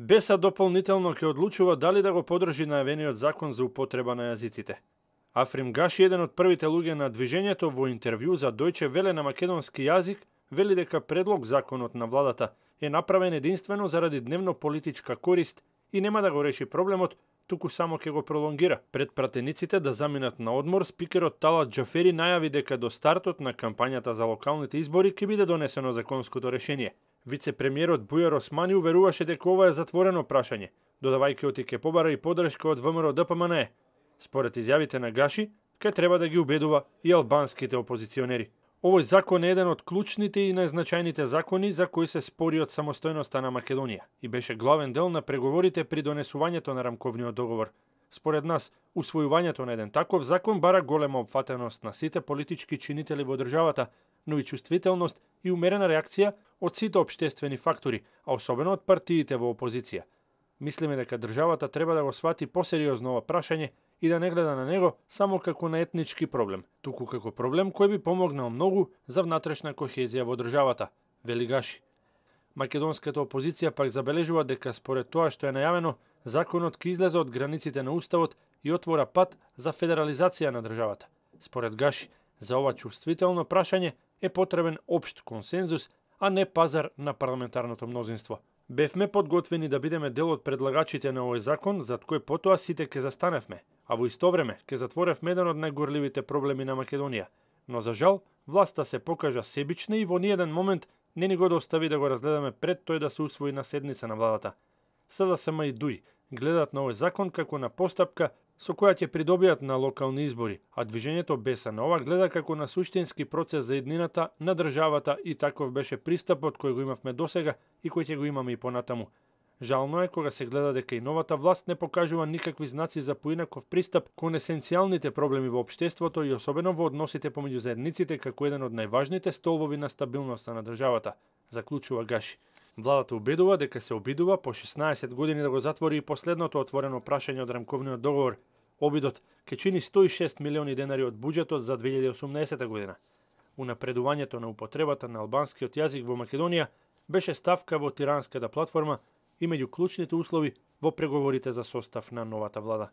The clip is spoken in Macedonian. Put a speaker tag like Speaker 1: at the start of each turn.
Speaker 1: БЕСА дополнително ќе одлучува дали да го подржи најавениот закон за употреба на јазиците. Африм Гаши, еден од првите луѓе на движењето, во интервју за Дојче Веле на македонски јазик, вели дека предлог законот на владата е направен единствено заради дневно политичка корист и нема да го реши проблемот, туку само ќе го пролонгира. Пред пратениците да заминат на одмор, спикерот Талат Џафери најави дека до стартот на кампањата за локалните избори ќе биде донесено законското решение. Вице-премиерот Бујар Османи уверуваше дека ова е затворено прашање, додавајќи оти ќе побара и подршка од ВМРО ДПМНЕ. Според изјавите на Гаши, ќе треба да ги убедува и албанските опозиционери. Овој закон е еден од клучните и најзначајните закони за кои се спори од самостојноста на Македонија и беше главен дел на преговорите при донесувањето на рамковниот договор. Според нас, усвојувањето на еден таков закон бара голема опфатеност на сите политички чинители во државата, но и чувствителност и умерена реакција од сите општествени фактори, а особено од партиите во опозиција. Мислиме дека државата треба да го свати посериозно ова прашање и да не гледа на него само како на етнички проблем, туку како проблем кој би помогнал многу за внатрешна кохезија во државата, вели Гаши. Македонската опозиција пак забележува дека според тоа што е најавено, законот ќе излезе од границите на уставот и отвора пат за федерализација на државата. Според Гаши, за ова чувствително прашање е потребен општ консензус, а не пазар на парламентарното мнозинство. Бевме подготвени да бидеме дел од предлагачите на овој закон, зад кој потоа сите ќе застаневме, а во исто време ќе затворевме еден од најгорливите проблеми на Македонија. Но за жал, власта се покажа себична и во ниеден момент не ни го достави да го разгледаме пред тој да се усвои на седница на владата. СДСМ и ДУИ гледаат на овој закон како на постапка со која ќе придобијат на локални избори, а движењето БЕСА на ова гледа како на суштински процес за еднината на државата и таков беше пристапот кој го имавме досега и кој ќе го имаме и понатаму. Жално е кога се гледа дека и новата власт не покажува никакви знаци за поинаков пристап кон есенцијалните проблеми во општеството и особено во односите помеѓу заедниците како еден од најважните столбови на стабилноста на државата, заклучува Гаши. Владата убедува дека се обидува по 16 години да го затвори и последното отворено прашање од рамковниот договор. Обидот ќе чини 106 милиони денари од буџетот за 2018 година. Унапредувањето на употребата на албанскиот јазик во Македонија беше ставка во Тиранската платформа и меѓу клучните услови во преговорите за состав на новата влада.